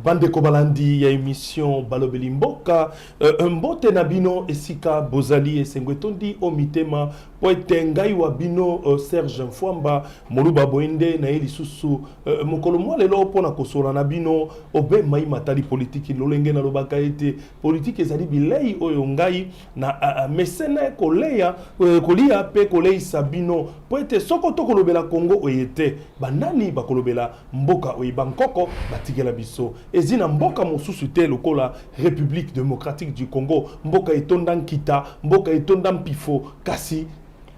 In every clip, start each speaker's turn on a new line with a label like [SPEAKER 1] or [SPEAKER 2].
[SPEAKER 1] Bandeko balandi ya emission Balobeli Mboka, mbote na bino esika bozali, esengo etondi o mitema po ete ngai wa bino Serge Mfwamba Moluba Boende na ye lisusu mokolo mwa lelo mpo na kosola na bino obe mai matali politiki. Lolenge nalobaka ete politiki ezali bilei oyo ngai na mesene koleya, kolia pe koleisa bino, po ete soko tokolobela Congo oye te, banani bakolobela mboka oyo bankoko batikela biso? Ezi na mboka mosusu te lokola République démocratique du Congo, mboka etonda nkita, mboka etonda mpifo, kasi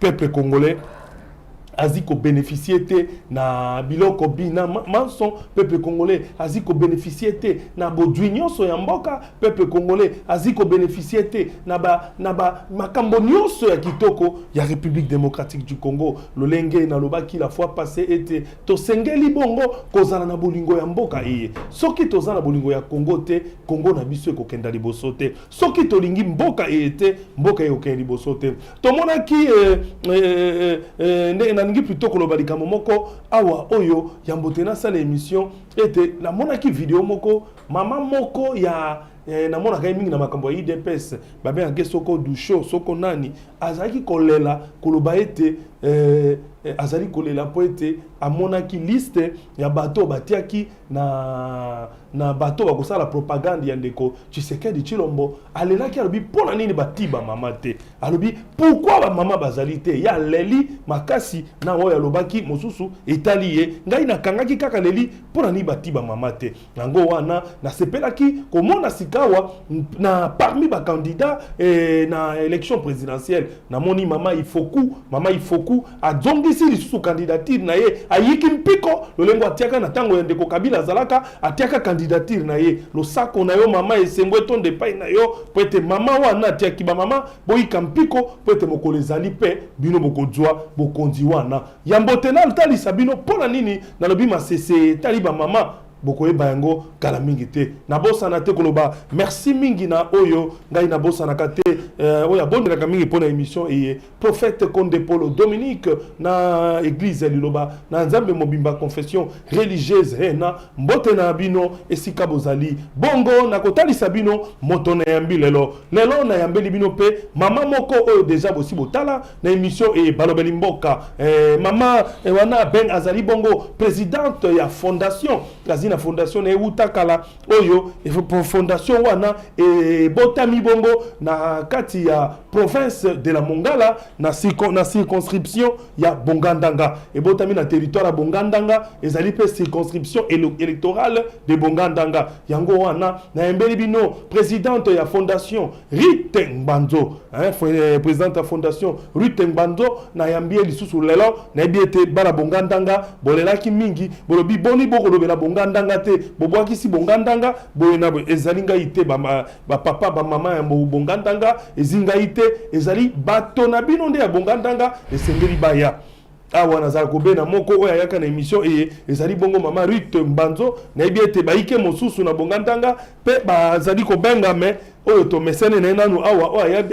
[SPEAKER 1] peuple congolais azi kobénéficier te na biloko bina manso. Peuple congolais azi kobénéficier te na bodwi nyonso ya mboka. Peuple congolais azi kobénéficier te na ba makambo nyonso ya kitoko ya République démocratique du Congo. Lolenge nalobaki la fois passée ete tosengeli bongo kozala na bolingo ya mboka eye. Soki toza na bolingo ya Congo te, Congo na biso ekokenda liboso te. Soki tolingi mboka eye te, mboka ekokenda liboso te. Tomonaki ndenge nalingi plutôt koloba likambo moko awa oyo yambo te nasala émission, ete namonaki video moko, mama moko ya namonaka ye mingi na makambo ya UDPS, babengaki soko Dusho soko nani, azalaki kolela, koloba ete azali kolela mpo ete amonaki liste ya bato batiaki na bato bakosala propagande ya ndeko Tshisekedi Tshilombo. Alelaki, alobi mpo na nini bati bamama te? Alobi pourquoi bamama bazali te? Ye aleli makasi na oyo alobaki mosusu etali ye. Ngai nakangaki kaka leli mpo na nini bati bamama te. Yango wana nasepelaki komona sikawa na parmi bacandidat na élection présidentielle, namoni mama Ifoku. Mama Ifoku azongisi lisusu candidature na ye, ayiki mpiko lolengo atiaka na ntango ya ndeko Kabila azalaka, atiaka candidature na ye. Losako na yo mama, esengo etonda epai na yo, po ete mama wana atiaki. Bamama, boyika mpiko, po ete mokolo ezali mpe bino bokozwa bokonzi wana. Yambo te natalisa bino mpo na nini nalobi masese etali bamama, bokoyeba yango kala mingi te. Nabosana te koloba merci mingi na oyo ngai nabosanaka te, oyo abondelaka mingi mpo na émission eye, prophète Konde Polo Dominique na église ya Liloba na Nzambe mobimba, confession religieuse hena. Mbote na bino esika bozali. Bongo nakotalisa bino moto nayambi lelo. Lelo nayambeli bino mpe mama moko oyo deja bosi botala na émission e Balobeli Mboka. Mama wana ben azali bongo présidente ya fondation, azi na fondation na euta kala oyo. Fondation wana ebotami bongo na kati ya province de la Mongala, na circonscription ya Bongandanga. Ebotami na territoire ya Bongandanga, ezali mpe circonscription électorale de Bongandanga. Yango wana nayembeli bino présidente ya fondation Rite Ngbanzo, hein, présidente ya fondation Rite Ngbanzo. Nayambi ye lisusu lelo. Nayebi ete bana Bongandanga bolelaki mingi, bolobi boni bokolobela Bongandanga te, bobwakisi Bongandanga boye na boye. Ezali ngai te, bapapa, bamama ya Bongandanga, ezi ngai te, ezali bato na bino nde ya Bongandanga esengeli baya awa. Nazala kobena moko oyo ayaka na émission eye, ezali bongo mama Rute Mbanzo. Nayebi ete bayike mosusu na Bongandanga mpe bazali kobenga me oyo tomesene na ye nanu awa, oyo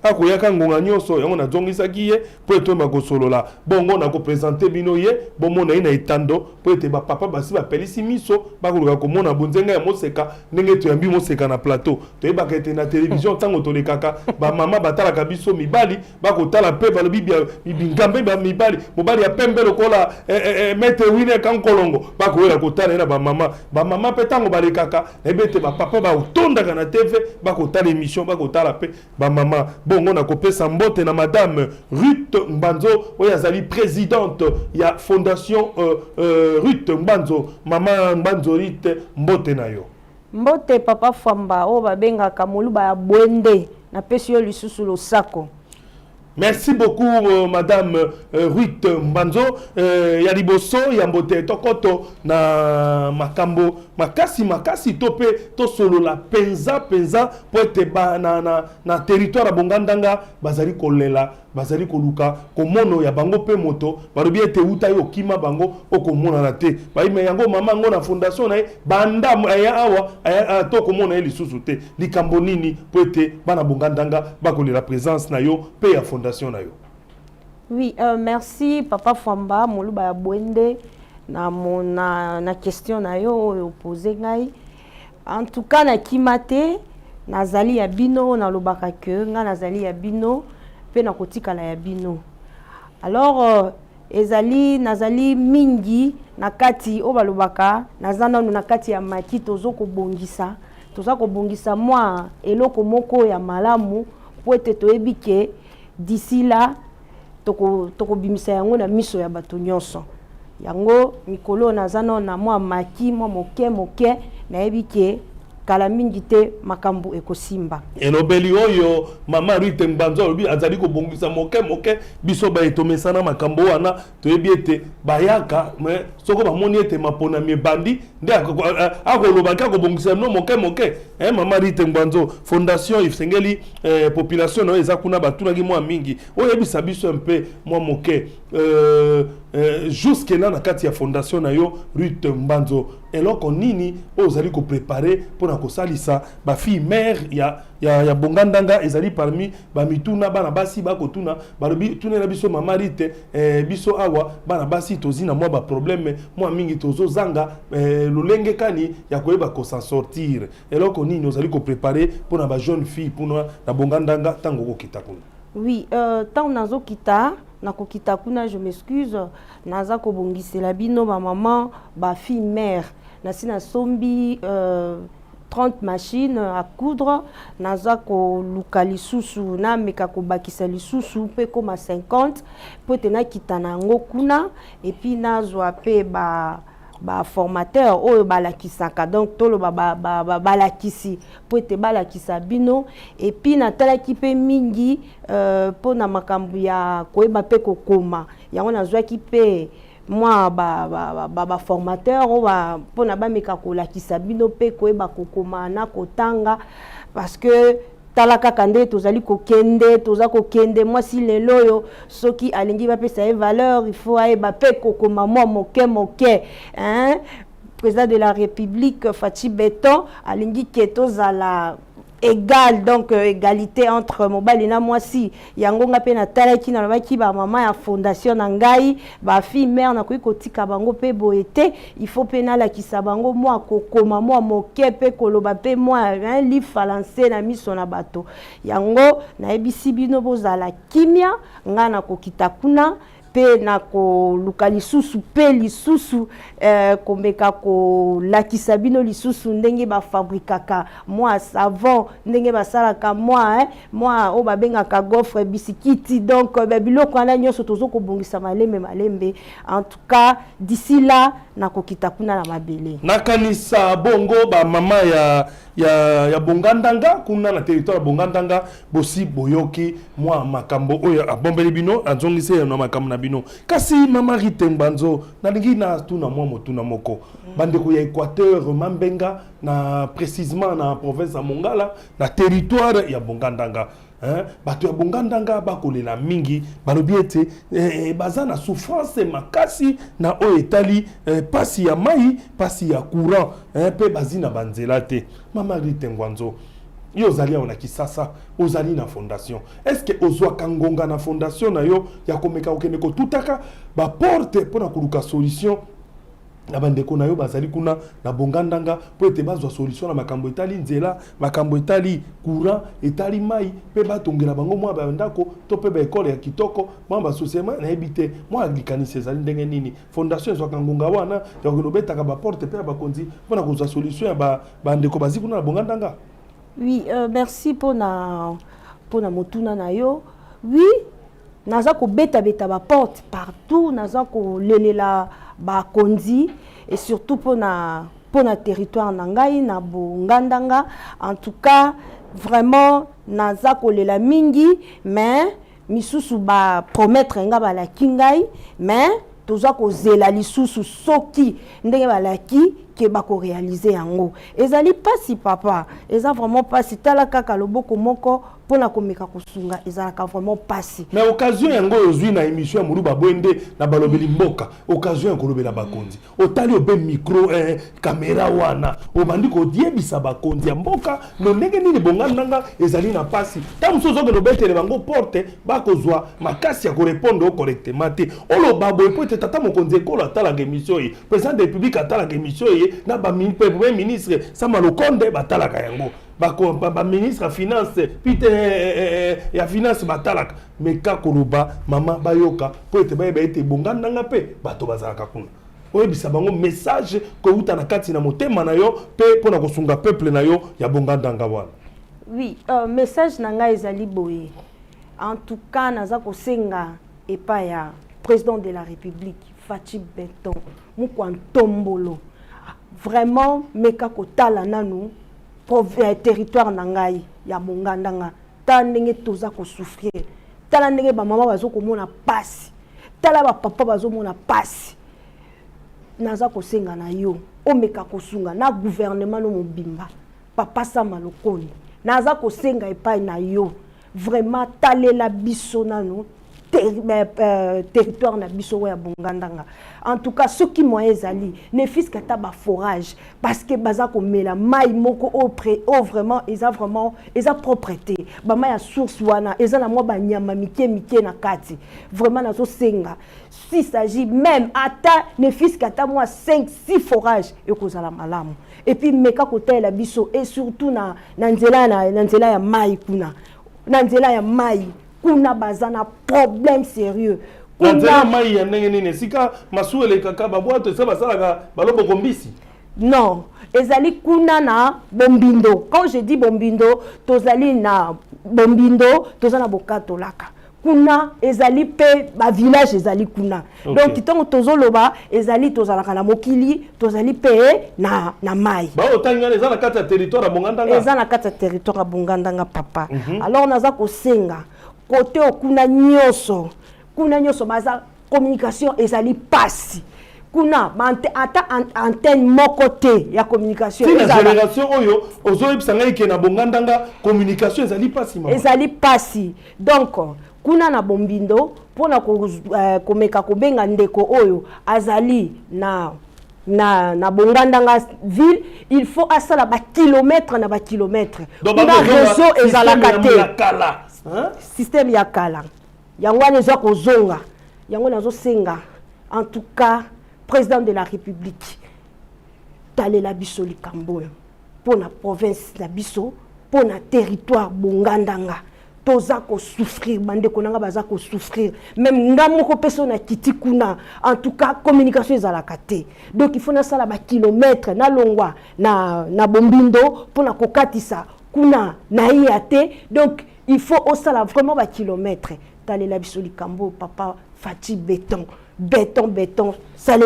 [SPEAKER 1] akoyaka ngonga nyonso. Yango nazongisaki ye mpo etoyeba kosolola. Bongo nakoprésenter bino ye, bomona ye na etando, mpo ete bapapa basi bapelisi miso, bakoluka komona bonzenga ya moseka ndenge toyambi moseka na plateau. Toyebaka ete na télévision ntango tolekaka, bamama batalaka biso, mibali bakotala mpe balobi bingambe mibali, mobali ya pembe lokola maître Wine Kankolongo, bakoyela kotala ye na bamama. Bamama mpe ntango balekaka, nayebi ete bapapa batondaka na TV, bakotala émission, bakotala mpe bamama. Bongo nakopesa mbote na madame Ruth Mbanzo oyo azali présidente ya fondation Ruth Mbanzo. Mama Mbanzo Ruth, mbote na yo.
[SPEAKER 2] Mbote papa Fwamba oyo babengaka Moluba ya Bwende, napesi yo lisusu losako.
[SPEAKER 1] Merci beaucoup madame Ruth Mbanzo. Ya liboso ya mbote tokoto na makambo. Makasi makasi to mpe tosolola mpenza mpenza mpo ete ba, na territoire ya Bongandanga bazali kolela, bazali koluka komono ya bango mpe moto balobi ete uta ye okima bango okomonana te. Bayime yango mama yango na fondation na ye banda aya awa aya, to komona ye lisusu te. Likambo nini mpo ete bana Bongandanga bakolela présence na yo mpe ya fondation na yo?
[SPEAKER 2] Oui, merci Papa Fwamba Moluba ya Bwende na question na yo oyo pose ngai. En tout cas, nakima te, nazali ya bino, nalobaka ke ngai nazali ya bino mpe nakotikala ya bino. Alors ezali nazali mingi na kati oyo balobaka, naza nanu na kati ya maki, tozo kobongisa, toza kobongisa mwa eloko moko ya malamu mpo ete toyebi ke d'ici là tokobimisa yango na miso ya bato nyonso. Yango mikolo naza nano na mwa maki mwa moke moke, nayebi ke kala mingi te makambo ekosimba.
[SPEAKER 1] Elobeli oyo mama Rite Mbanzo alobi azali kobongisa moke moke. Biso baye tomesana makambo wana, toyebi ete bayaka me soko bamoni ete maponami ebandi nde akolobaki akobongisa bino moke moke. Mama Rite Ngbanzo, fondation esengeli population na oyo eza kuna batunaki mwa mingi. Oyebisa biso mpe mwa moke jusque là, na kati ya fondation na yo Rite Mbanzo, eloko nini oyo ozali kopréparer mpona kosalisa bafille mère ya Bongandanga? Ezali parmi bamituna bana basi bakotuna, balobi tunela biso mama Rite. Biso awa bana basi tozi na mwa baproblème mwa mingi, tozozanga lolenge kani ya koyeba kos'en sortir. Eloko nini ozali kopréparer mpona bajeune fille mpona na Bongandanga ntango okokita kuna?
[SPEAKER 2] Oui, ntango nazokita, nakokita kuna, je m'excuse, naza kobongisela bino bamama, bafille mère. Nasi nasombi 30 machines à coudre, naza koluka lisusu, nameka kobakisa lisusu mpe koma 50 mpo ete nakita na yango kuna. Et puis nazwa mpe ba baformateur oyo balakisaka, donc toloba balakisi mpo ete balakisa bino. Et puis natalaki mpe mingi mpona makambo ya koyeba mpe kokoma yango, nazwaki mpe mwa baformateur oyo mpona bameka kolakisa bino mpe koyeba kokoma na kotanga, parce que tala kaka nde tozali kokende, toza kokende. Mwasi lelo oyo soki alingi bapesa ye valeur, il faut ayeba mpe kokoma mwa moke moke, hein? Président de la République Fatshi Béton alingi ke tozala égal, donc égalité entre mobali na mwasi. Yango nga mpe natalaki, nalobaki bamama ya fondation na ngai, bafille mère, nakoki kotika bango mpe boye te. Il faut mpe nalakisa bango mwa kokoma mwa moke mpe koloba mpe mwa lifalanse na miso na bato. Yango nayebisi bino, bozala kimia, ngai nakokita kuna mpe nakoluka lisusu mpe lisusu komeka kolakisa bino lisusu ndenge bafabrikaka mwa savon, ndenge basalaka mwa oyo babengaka gaufre, bisikiti. Donc biloko wana nyonso tozo kobongisa malembe malembe. En tout cas, d'ici là nakokita kuna na mabele.
[SPEAKER 1] Nakanisa bongo bamama ya Bongandanga kuna na territoire ya Bongandanga bosi boyoki mwa makambo oyo abombeli bino, azongisi na makambo na bino. Kasi mama Rite Mbanzo, nalingi natuna mwa motuna moko. Bandeko ya Équateur Mambenga, na précisement na province ya Mongala, na territoire ya Bongandanga, hein? Bato ya Bongandanga bakolela mingi, balobi ete baza na souffrance makasi na oyo etali pasi ya mai, pasi ya courant, mpe bazi na banzela te. Mama Rite Ngwanzo, yo ozali awa na Kisasa, ozali na fondation. Est ce que ozwaka ngonga na fondation na yo ya komeka kokende kotutaka baporte mpona koluka solution na bandeko na yo bazali kuna na Bongandanga, mpo ete bazwa solution na makambo etali nzela, makambo etali courant, etali mai, mpe batongela bango mwa bandako to mpe baekole ya kitoko, mwa basosiema? Nayebi te mwa likanisi ezali ndenge nini. Fondation ezwaka ngonga wana ya kokende obetaka baporte mpe ya bakonzi mpona kozwa solution ya bandeko bazi kuna na Bongandanga?
[SPEAKER 2] Oui, merci mpona motuna na yo. Oui, naza kobetabeta baporte partout, naza kolelela bakonzi et surtout mpona territoire na ngai na Bongandanga. En tout cas, vraiment naza kolela mingi, mais misusu bapromettre nga, balaki ngai, mais toza kozela lisusu soki ndenge balaki. Ke bakoréaliser yango, ezali mpasi papa, eza vraiment mpasi. Tala kaka loboko moko mpona komeka kosunga, ezalaka vraiment mpasi.
[SPEAKER 1] Mais occasion yango oyo ozwi na émission ya Moluba Bwende na balobeli mboka, occasion ya kolobela bakonzi, otali obe micro, caméra wana, obandi koyebisa bakonzi ya mboka no ndenge nini Bongandanga ezali na mpasi. Ntango mosusu ozokende obetele bango porte, bakozwa makasi ya korépondre o correctement te. Oloba boye po ete tata mokonzi ekolo atalaka émission ye, président de République atalaka émission ye, na bapremier ministre Sama Lukonde batalaka yango, baministre ya finance pite ya finance batalaka. Meka koloba, mama, bayoka mpo ete bayeba ete Bongandanga mpe bato bazalaka kuna. Oyebisa bango message kouta na kati na motema na yo mpe mpona kosunga peuple na yo ya Bongandanga wana.
[SPEAKER 2] Oui, message na ngai ezali boye. En tout cas, naza kosenga epai ya président de la République Fatshi Béton Mokwa Ntombolo, vraiment meka kotala nanu territoire na ngai ya Bongandanga. Tala ndenge toza kosouffrir, tala ndenge bamama bazokomona pasi, tala bapapa bazomona pasi. Naza kosenga na yo omeka kosunga na gouvernement no mobimba. Papa Sama Lukonde, naza kosenga epai na yo, vraiment talela biso nanu territoire na biso oyo ya Bongandanga. En tout cas, soki moyen ezali, ne fût-ce que ata baforage, parce que baza komela mai moko oyo vraiment eza, vraiment eza propre te. Bamai ya source wana eza na mwa banyama mike mike na kati. Vraiment nazosenga, s'il s'agit même ata ne fût-ce que ata mwa 5 6 forage, ekozala malamu. Et puis meka kotalela biso et surtout na nzela ya mai kuna, na nzela ya mai kuna baza na problème sérieux.
[SPEAKER 1] Na nzela mai ya ndenge nini? Esika masuwa elekaka, babwato esa basalaka baloboko mbisi?
[SPEAKER 2] Non, ezali kuna na Bombindo. Quand je dis Bombindo, tozali na Bombindo, toza na Bokatolaka kuna, ezali mpe bavillage ezali kuna. Donc ntango tozoloba, ezali tozalaka na mokili, tozali mpe na mai.
[SPEAKER 1] Baotangi wana eza na kati ya territoire ya Bongandanga?
[SPEAKER 2] Eza na kati ya territoire ya Bongandanga, papa. Alors naza kosenga kote oyo kuna nyonso, kuna nyonso baza, communication ezali pasi kuna, ata antenne moko te ya communication.
[SPEAKER 1] Tina génération oyo ozoyebisa ngai ke na Bongandanga communication ezali pasi, mama?
[SPEAKER 2] Ezali pasi. Donc kuna na Bombindo, mpona komeka kobenga ndeko oyo azali na Bongandanga ville, il faut asala bakilomètre na bakilomètre. Kuna réseau ezalaka te, système ya kala yango wana eza kozonga. Yango nazosenga, en tout cas, président de la République, talela biso likambo oyo mpo na province na biso, mpo na territoire Bongandanga. Toza kosouffrir, bandeko na nga baza kosouffrir, même nga moko mpe so nakiti kuna, en tout cas communication ezalaka te. Donc il faut nasala bakilomètre, nalongwa na Bombindo mpona kokatisa kuna naya te. Donc il faut osala vraiment bakilomètre. Talela biso likambo oyo, papa Fatshi Béton, béton, béton,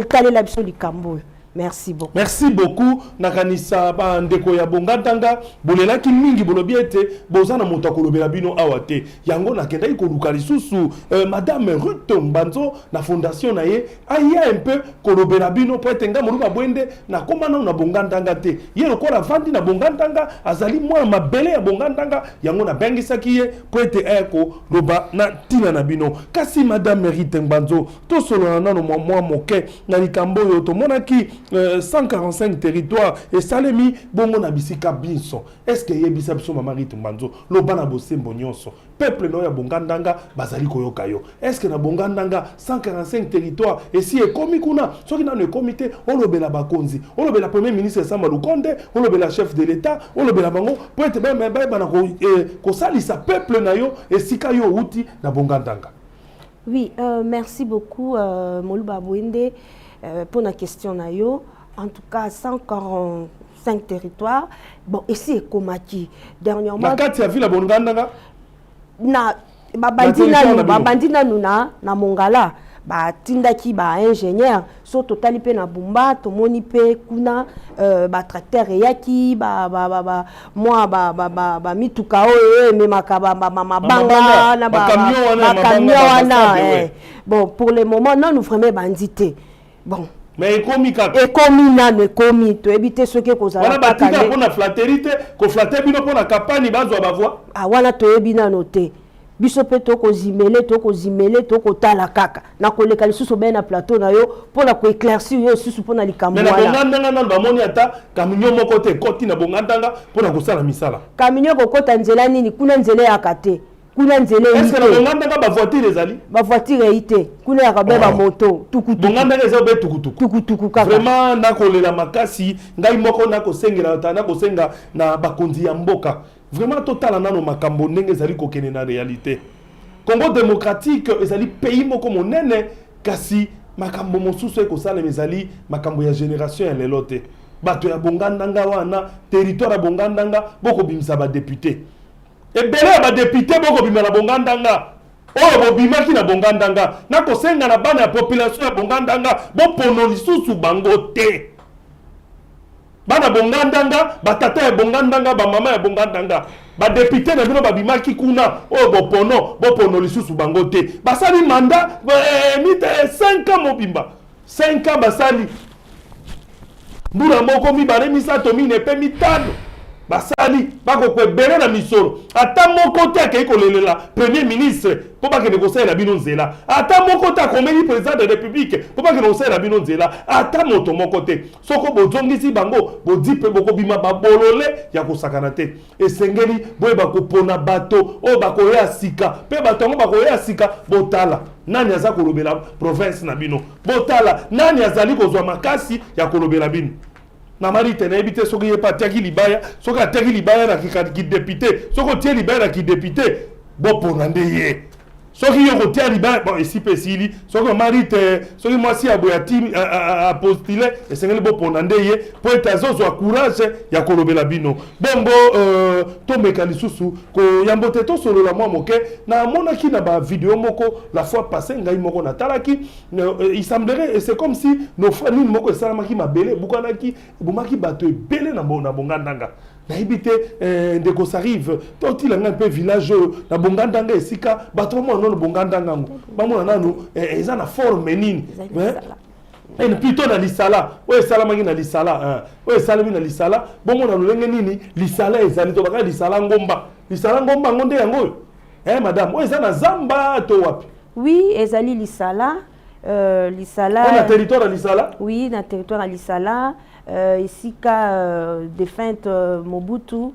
[SPEAKER 2] talela biso likambo oyo. Merci beaucoup.
[SPEAKER 1] Merci beaucoup. Nakanisa bandeko ya Bongandanga bolelaki mingi, bolobi ete boza na moto akolobela bino awa te. Yango nakendaki koluka lisusu madame Ruth Mbanzo na fondation na ye, aya un peu kolobela bino, po ete nga Moluba Bwende nakóma nano na Bongandanga te. Ye lokola avandi na Bongandanga, azali mwana mabele ya Bongandanga, yango nabengisaki ye po ete aya koloba na ntina na bino. Kasi madame Rite Mbanzo, tosolola nano mwa moke na likambo oyo tomonaki, 145 territoire esalemi bongo na bisika biso. Est-ce eyebisa biso, mama Rite Mbanzo, loba na bosembo nyonso, peuple na oyo ya Bongandanga bazali koyoka yo. Est-ce na Bongandanga 145 territoire esi ekomi kuna? Soki nano ekomi te, olobela bakonzi, olobela premier ministre Sama Lukonde, olobela chef de l'État, olobela bango po ete bayebana kosalisa peuple na yo esika yo outi na Bongandanga.
[SPEAKER 2] Oui, merci beaucoup, Moluba Bwende, pour la question na yo. En tout cas, 145 territoires. Bon, ici, ekomaki. Dernièrement.
[SPEAKER 1] Na kati ya ville ya Bongandanga?
[SPEAKER 2] Na babandi nanu, babandi nanu na Mongala, batindaki baingénieur. So totali mpe na Bumba, tomoni mpe kuna batracteur eyaki, mwa bamituka oyo ememaka mabanga na bacamion wana. Bon, pour le moment nanu vraiment ebandi te. Bon.
[SPEAKER 1] Mais ekomi kaka.
[SPEAKER 2] Ekomi nano, ekomi, toyebi te soki ekozala.
[SPEAKER 1] Wana batika mpona flatterie te, koflatter bino mpona campagne, bazwa bavoix.
[SPEAKER 2] Ah, wana toyebi nano te. Biso mpe tokozimele, tokozimele, tokotala kaka. Nakoleka lisusu obe na plateau na yo mpona koéclaircir yo lisusu mpona likambo.
[SPEAKER 1] Wana Bongandanga, nano bamoni ata camion moko te ekoti na Bongandanga mpona kosala misala.
[SPEAKER 2] Camion kokota nzela nini kuna? Nzela eyaka te kuna, nzela
[SPEAKER 1] eyi te. Na Bongandanga bavoiture ezali?
[SPEAKER 2] Bavoiture eyi te kuna, yaka be bamoto, tukutuku.
[SPEAKER 1] Bongandanga eza be tukutuku.
[SPEAKER 2] Tukutuku kaka.
[SPEAKER 1] Vraiment, nakolela makasi. Ngai moko nakosengela, nakosenga na bakonzi ya mboka, vraiment totala nano makambo ndenge ezali kokende na réalité. Congo démocratique ezali pays moko monene, kasi makambo mosusu ekosalema ezali makambo ya génération ya lelo te. Bato ya Bongandanga wana, territoire ya Bongandanga, bokobimisa badéputé ebele ya badéputé, bokobima na Bongandanga. Oyo bobimaki na Bongandanga, nakosenga na bana ya population ya Bongandanga, bopono lisusu bango te. Bana Bongandanga, batata ya Bongandanga, bamama ya Bongandanga, badéputé na bino babimaki kuna, oyo bopono, bopono lisusu bango te. Basali mandat 5 ans mobimba, 5 ans basali, mbula moko, mibale, misato, mine mpe mitano basali, bakokwa ebele na misolo. Ata moko te akei kolelela Premier ministre mpo bakende kosalela bino nzela. Ata moko te akomeli président de République mpo bakende kosalela bino nzela. Ata moto moko te. Soko bozongisi bango, bodi mpe bokobima babolole ya kosakana te. Esengeli boyeba kopona bato oyo bakoya sika, mpe bato yango bakoya sika, botala nani aza kolobela province na bino, botala nani azali kozwa makasi ya kolobela bino. Na mari te, nayebi te soki ye mpe atiaki libaya. Soki atiaki libaya na kidéputé, soki otie libaya na kidéputé, bopona nde ye. Soki yo kotia libaya, bon, esi mpe esili. Soki omari te, soki mwasi ya boye apostule, esengeli bopona nde ye mpo ete azozwa courage ya kolobela bino. Bongo tomeka lisusu koyambo te, tosolola mwa moke. Namonaki na bavideo moko la fois passé, ngai moko natalaki, il semblerait et c'est comme si nos nini moko esalamaki, mabele ebukanaki, ebomaki bato ebele na Bongandanga. Nayebi te, ndeko Sarive, totila ngai mpe village oyo na Bongandanga, esika bato bamona nano Bongandanga yango, bamona nano eza na forme nini, plutôt na Lisala, oyo esalamaki na Lisala, oyo esalami na Lisala. Bomona lolenge nini Lisala ezali. To baka Lisala Ngomba, Lisala Ngomba yango nde yango oyo, madame, oyo eza na zamba to wapi?
[SPEAKER 2] Oui, ezali Lisala, Lisala.
[SPEAKER 1] Na territoire ya Lisala.
[SPEAKER 2] Oui, na territoire ya Lisala, esika défunte Mobutu,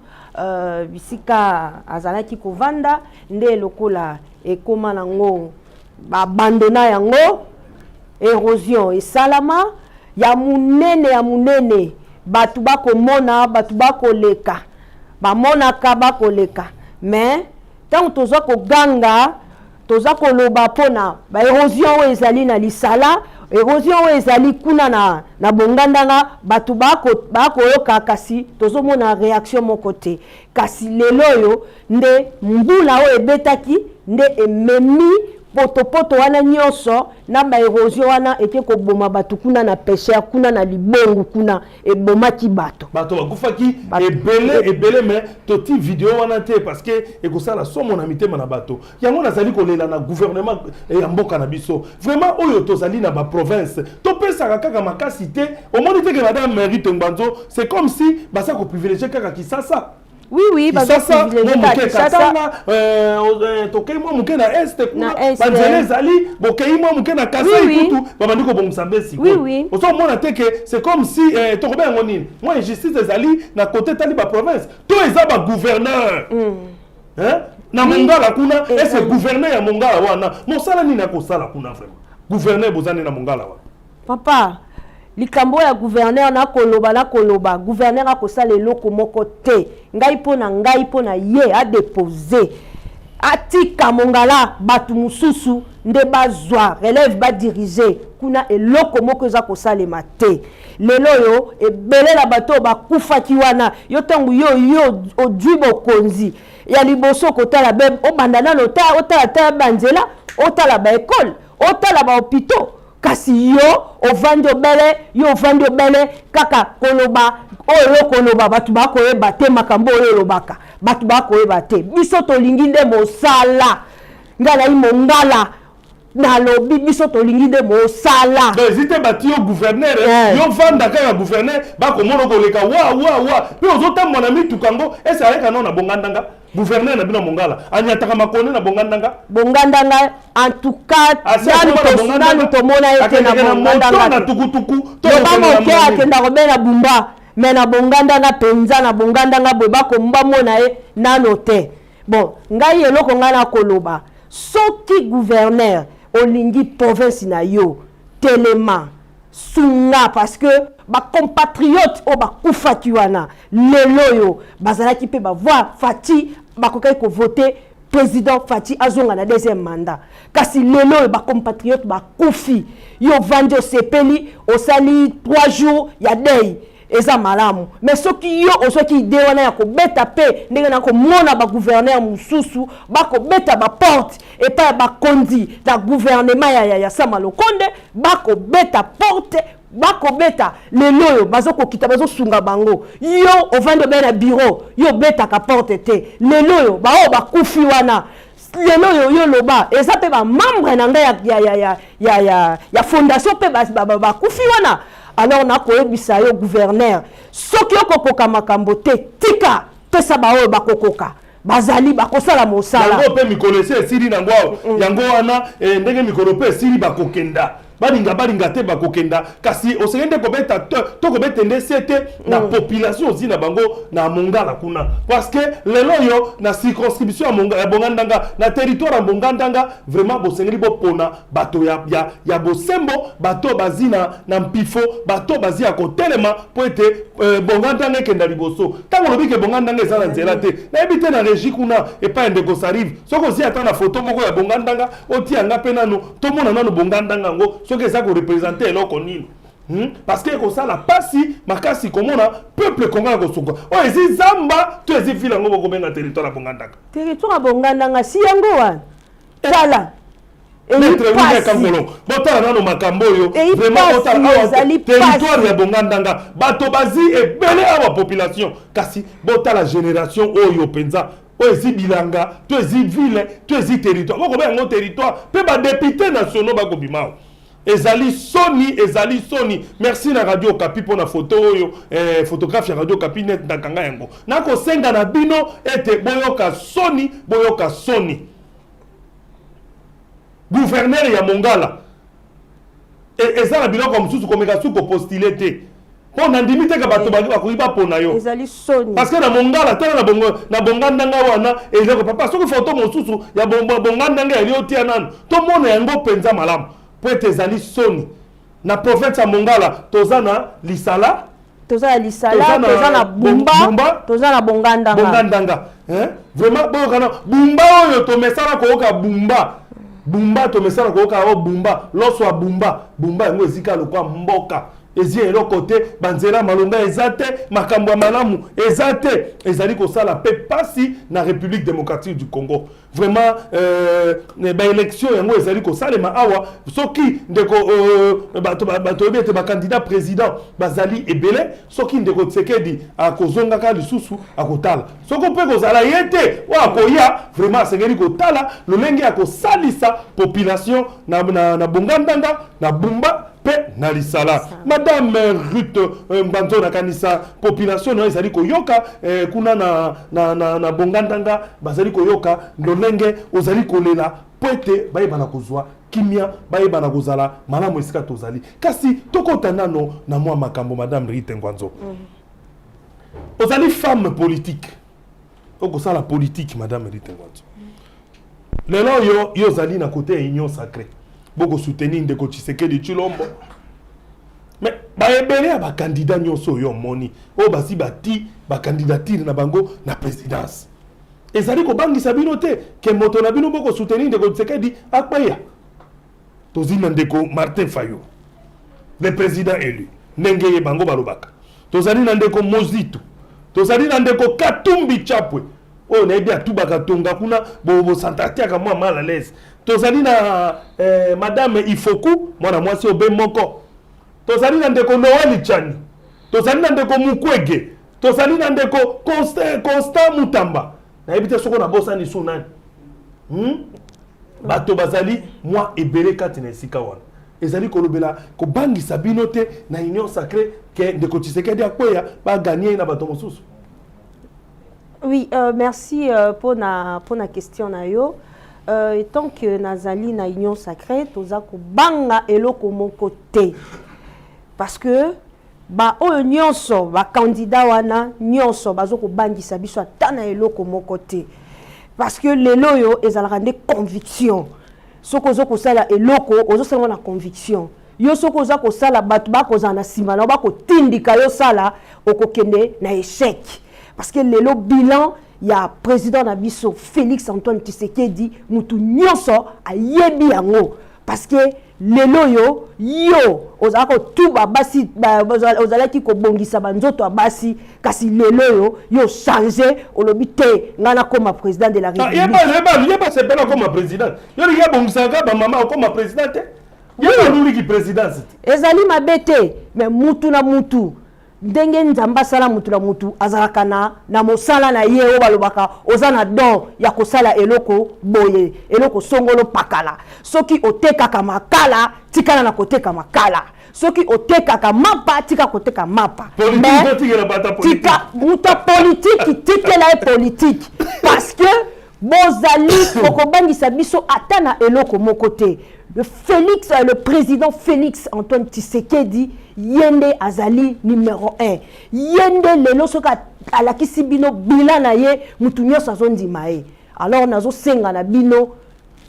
[SPEAKER 2] bisika azalaki kovanda. Nde lokola ekóma nango babandona yango, érosion esalama ya monene, ya monene. Bato bakomona, bato bakoleka, bamonaka, bakoleka. Mais ntango toza koganga, toza koloba mpona baérosion oyo ezali na Lisala, érosion oyo ezali kuna na Bongandanga, bato bakoyoka, kasi tozomona réaction moko te. Kasi lelo oyo nde mbula oyo ebetaki nde ememi potopoto wana nyonso na baérosion wana, eke koboma bato kuna na pêcheur, kuna na libongo, kuna ebomaki bato.
[SPEAKER 1] Bato bakufaki ebele ebele, mais toti video wana te parce que ekosala somo na mitema na bato. Yango nazali kolela na gouvernement ya mboka na biso, vraiment, oyo tozali na baprovince, topesaka kaka makasi te. Omoni te ke madame Mary Tengbanzo, c'est comme si baza koprivilégie kaka Kisasa.
[SPEAKER 2] Oui,
[SPEAKER 1] Kisasa mwa moke, Katanga, tokei mwa moke na Est kuna, banzela ezali. Bokei mwa moke na Kasai kutu, babandi kobongisa mbe. Sikoyo ozomona te ke c'est comme si tokobe yango nini, mwa injustice ezali na côté etali baprovince to eza bagouverneur na Mongala kuna. Est-ce gouverneur ya Mongala wana, mosala nini akosala kuna? Vraiment, gouverneur boza nde na Mongala wana?
[SPEAKER 2] Papa, likambo ya gouverneur, nakoloba, nakoloba, gouverneur akosala eloko moko te. Ngai, mpo na ngai, mpo na ye adepose, atika Mongala, bato mosusu nde bazwa relève, badirige kuna. Eloko moko eza kosalema te. Lelo oyo ebele na bato oyo bakufaki wana, yo ntango yo ozwi bokonzi ya liboso, kotala be obanda nano otala ta banzela, otala baécole, otala bahôpitaux. Kasi yo ovandi obele, yo ovandi obele kaka koloba oyo yo koloba, bato bakoyeba te makambo oyo olobaka, bato bakoyeba te. Biso tolingi nde mosala. Ngai nayi Mongala. Nalobi, biso tolingi nde mosala.
[SPEAKER 1] Donc ezi te bati yo gouverneur, yo vanda kaka gouverneur, bakomona koleka wa wa wa mpe ozotambola na mituka yango. Ese ayeka nao na Bongandanga? Gouverneur na bino Mongala anyataka makone na Bongandanga?
[SPEAKER 2] Bongandanga, en tout cas nanu tomona ye te na Bongandanga.
[SPEAKER 1] Na tukutuku?
[SPEAKER 2] Loba moke, akenda kobela Bumba, mais na Bongandanga mpenza, na Bongandanga boye bakomba mona ye nano te. Bon, ngai eloko ngai nakoloba, soki gouverneur olingi province na yo, telema, sunga, parce que bacompatriote oyo bakufaki wana, lelo oyo bazalaki mpe bavoi Fatshi, bakokaki kovote président Fatshi azonga na deuxième mandat. Kasi lelo oyo bacompatriote bakufi, yo ovandi, osepeli, osali 3 jours ya deuil, eza malamu. Mais soki yo ozwaki idée wana ya kobeta mpe ndenge na komona bagouverneur mosusu bakobeta baporte epai ya bakonzi na gouvernement ya Sama Lokonde, bakobeta porte, bakobeta, lelo oyo bazokokita, bazosunga bango. Yo ovandi obe na bureau, yo obetaka porte te. Lelo oyo baoyo bakufi wana, lelo oyo yo loba, eza mpe bamembre na ngai ya fondation mpe bakufi wana. Alors nakoyebisa yo, gouverneur, soki okokoka makambo te, tika, pesa baoyo bakokoka, bazali bakosala mosala.
[SPEAKER 1] Yango mpe mikolo esi esili nango awa. Yango wana ndenge mikolo mpe esili, bakokenda, balinga balinga te, bakokenda. Kasi osengeli nde kobeta to kobeta nde se te na population ozi na bango na Mongala kuna, parce que lelo oyo na circonscription ya Bongandanga, na territoire ya Bongandanga, vraiment bosengeli bopona bato ya bosembo, bato bazi na mpifo, bato bazi ya kotelema mpo ete Bongandanga ekenda liboso. Ntango olobi ke Bongandanga eza na nzela te, nayebi te na régie kuna epai ya ndeko Sarive, soki ozi ata na foto moko ya Bongandanga, otia mpe nanu, tomona nanu Bongandanga yango soki eza koreprésenter eloko nini, Parce que ekosala pasi makasi komona peuple congolais kosuka oyo ezi zamba to ezi ville yango bokobenga territoire ya Bongandanga.
[SPEAKER 2] Territoire ya Bongandanga, si yango wana, tala.
[SPEAKER 1] Kankolo, botala nano makambo oyo.
[SPEAKER 2] Vraiment, botala
[SPEAKER 1] awa territoire ya Bongandanga, bato bazi ebele awa, population. Kasi botala génération oyo mpenza, oyo ezi bilanga to ezi ville to ezi territoire, bokobenga yango territoire mpe badéputé nationaux bakobima awa. Ezali soni, ezali soni. Merci na Radio Kapi mpona foto oyo, photographe ya Radio Kapi net nakanga yango. Nakosenga na bino ete boyoka soni, boyoka soni. Gouverneur ya Mongala, eza na biloko mosusu komeka su kopostuler te, mpo nandimi te ka bato bakoki bapona yo.
[SPEAKER 2] Ezali soni.
[SPEAKER 1] Parce que na Mongala, tala na Bongandanga wana, ezako papa, soki foto mosusu ya Bongandanga yali, otia nanu tomona yango mpenza malamu, mpo ete ezali soni. Na province ya Mongala toza na Lisala.
[SPEAKER 2] Toza na Lisala, toza na Bumba, toza na Bongandanga.
[SPEAKER 1] Bongandanga, vraiment boyokana. Bumba oyo tomesana koyoka Bumba, Bumba tomesana koyoka oyo Bumba, loso ya Bumba. Bumba yango ezika lokwa mboka ezi eloko te, banzela malonga eza te, makambo ya malamu eza te. Ezali kosala mpe pasi na République démocratique du Congo. Vraiment, baélection yango ezali kosalema awa. Soki ndeko bato oyebi ete bacandidat président bazali ebele, soki ndeko Tshisekedi akozongaka lisusu, akotala. Soki mpe kozala ye te, oyo akoya, vraiment asengeli kotala lolenge ya kosalisa population na Bongandanga, na Bumba mpe na Lisala. Madame Ruth Mbanzo, nakanisa population na ezali koyoka kuna na Bongandanga, bazali koyoka lolenge ozali kolela mpo ete bayebana kozwa kimia, bayebana kozala malamu esika tozali. Kasi tokota nano na mwa makambo. Madame Ruth Ngwanzo, ozali femme politique, okosala politique. Madame Ruth Ngwanzo, lelo oyo yo ozali na côté ya Union sacrée, bokosoutenir ndeko Tshisekedi Tshilombo. Mais baebele ya bacandidat nyonso oyo omoni, oyo basi bati bacandidature na bango na présidence, ezali kobangisa bino te ke moto na bino bokosoutenir, ndeko Tshisekedi, akweya? Tozwi na ndeko Martin Fayulu, le président élu, ndenge ye bango balobaka. Tozali na ndeko Mozito, tozali na ndeko Katumbi Chapwe oyo nayebi atubaka tonga kuna, bosantatiaka mwa mal à l'aise. Tozali na madame Ifoku, mwana mwasi obe moko. Tozali na ndeko Noel Tshiani, tozali na ndeko Mukwege, tozali na ndeko Constant Mutamba. Nayebi te soko nabosani su nani. Bato bazali mwa ebele kati na esika wana. Ezali kolobela kobangisa bino te na Union sacrée ke ndeko Tshisekedi akweya, baganye ye na bato mosusu?
[SPEAKER 2] Oui, merci pour la question na yo. Tant que nazali na Union sacrée, toza kobanga eloko moko te. Parce que ba oyo nyonso, ba candidat wana nyonso, bazo kobangisa biso ata na eloko moko te. Parce que lelo oyo ezalaka nde conviction. Soki ozo kosala eloko, ozosala ngo na conviction. Yo soki oza kosala, bato bakozala na nsima na yo, bakotindika yo sala, okokende na échec. Parce que lelo bilan ya président na biso Félix Antoine Tshisekedi, mutu nyonso ayebi yango. Parce que lelo oyo yo ozalaka kotuba basi, ozalaki kobongisa banzoto ya basi, kasi lelo oyo yo change, olobi te, ngai nakóma président de la République.
[SPEAKER 1] Ye basepela okóma président. Yo lingi abongisaka bamama, okóma président te, ye baluliki présidence
[SPEAKER 2] te. Ezali mabe te, mais mutu na mutu, ndenge Nzambe asala mutu na mutu, azalaka na mosala na ye. Oyo balobaka oza na don ya kosala eloko boye, eloko songolo pakala. Soki otekaka makala, tikala na koteka makala. Soki otekaka mapa, tika koteka mapa. Tika moto ya politiki, tikela ye politike, parce que bozali bokobangisa biso ata na eloko moko te. Le président Félix Antoine Tshisekedi, ye nde azali numéro 1. Ye nde lelo soki alakisi bino bilan na ye, mutu nyonso azondima ye. Alors nazosenga na bino,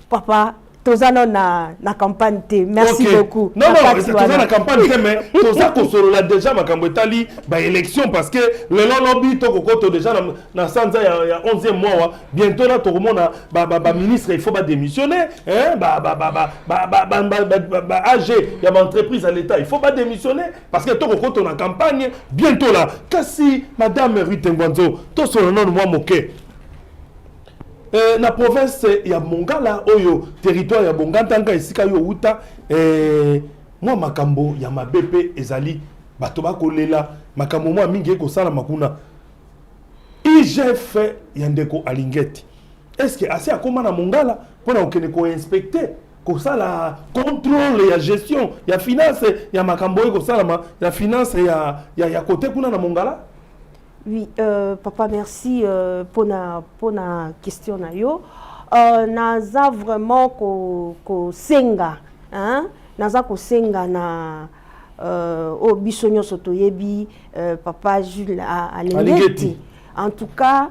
[SPEAKER 2] papa, toza nano na campagne te. Merci beaucoup.
[SPEAKER 1] Non, non, toza na campagne te, mais toza kosolola déjà makambo etali baélection, parce que lelo lobi tokokoto déjà na sanza ya 11e mois wa bientôt. Na tokomona baministre, il faut badémissionner, ba AG ya baentreprise ya l'État, il faut badémissionner, parce que tokokoto na campagne bientôt là. Kasi madame Ruth Ngwanzo, tosolola nano mwa moke na province ya Mongala, oyo territoire ya Bongantanga, esika yo outa, mwa makambo ya mabe mpe ezali, bato bakolela makambo mwa mingi ekosalama kuna. IGF ya ndeko Alingeti, est-ce asi akóma na Mongala mpona kokende koinspecter, kosala contrôle ya gestion ya finance, ya makambo oyo ekosalama ya finance ya kote kuna na Mongala?
[SPEAKER 2] Oui, papa, merci pour la question na yo. Naza vraiment ko ko senga, hein? Naza kosenga na oyo biso nyonso toyebi, papa Jules Alingeti. En tout cas,